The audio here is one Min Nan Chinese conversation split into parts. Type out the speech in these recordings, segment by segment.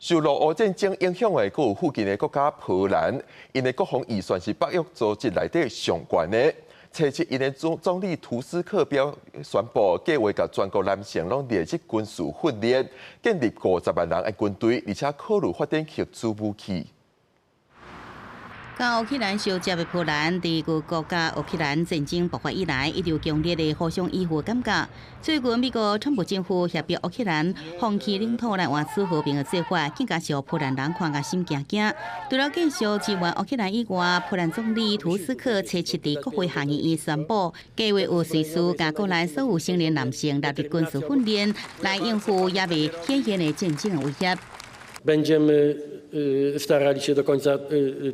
受俄烏戰爭影響的，閣有附近的國家波蘭，𪜶的國防預算是北約組織內底上懸的。初七，𪜶的總理圖斯克表宣布，計劃共全國男性攏列入軍事訓練，建立50萬人的軍隊，而且考慮發展核子武器。佮烏克蘭相接的波蘭，佇俄國佮烏克蘭戰爭爆發以來，一直有強烈的互相依附感覺。最近美國川普政府脅迫烏克蘭放棄領土來換取和平的做法，更加是予波蘭人看甲心驚驚。除了繼續支援烏克蘭以外，波蘭總理圖斯克初七佇國會下議院宣布，計劃有隨時共國內所有成年男性納入軍事訓練，來應付猶未顯現的戰爭的威脅。 Będziemy starali się do końca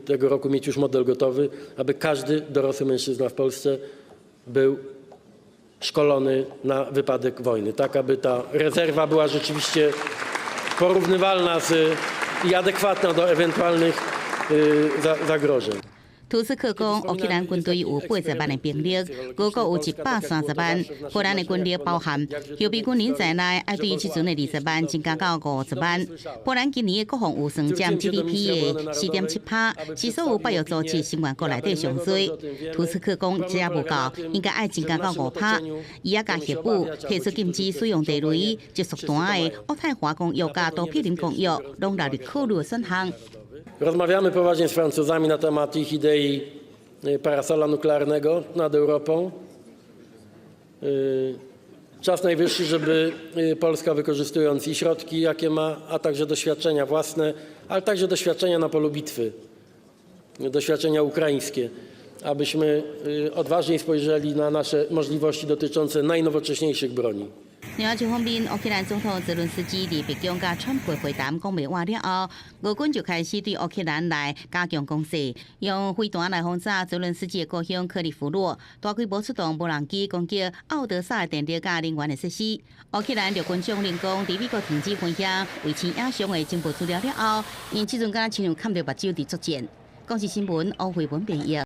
tego roku mieć już model gotowy, aby każdy dorosły mężczyzna w Polsce był szkolony na wypadek wojny, tak aby ta rezerwa była rzeczywiście porównywalna z i adekwatna do ewentualnych zagrożeń. 圖斯克講，烏克蘭軍隊有80萬的兵力，俄國有130萬。波蘭的軍力包含後備軍人在內，愛對這陣的20萬增加到50萬。波蘭今年的國防預算佔 GDP 的4.7%，是所有北約組織成員國內底上濟。圖斯克講，這也無夠，應該愛增加到5%。伊也共核武提出禁止使用地雷、集束彈的渥太華公約佮都柏林公約，攏納入考慮選項。 Rozmawiamy poważnie z Francuzami na temat ich idei parasola nuklearnego nad Europą. Czas najwyższy, żeby Polska, wykorzystując i środki, jakie ma, a także doświadczenia własne, ale także doświadczenia na polu bitwy, doświadczenia ukraińskie, abyśmy odważniej spojrzeli na nasze możliwości dotyczące najnowocześniejszych broni. 另外一方面，烏克蘭總統澤倫斯基佇白宮佮川普會談講袂完了後，俄軍就開始對烏克蘭來加強攻勢，用飛彈來轟炸澤倫斯基的故鄉克里夫洛，大規模出動無人機攻擊奧德薩的電力佮能源的設施。烏克蘭陸軍將領講，佇美國停止分享衛星影像的情報資料了後，𪜶這陣敢若親像崁著目睭佇作戰。公視新聞歐惠文編譯。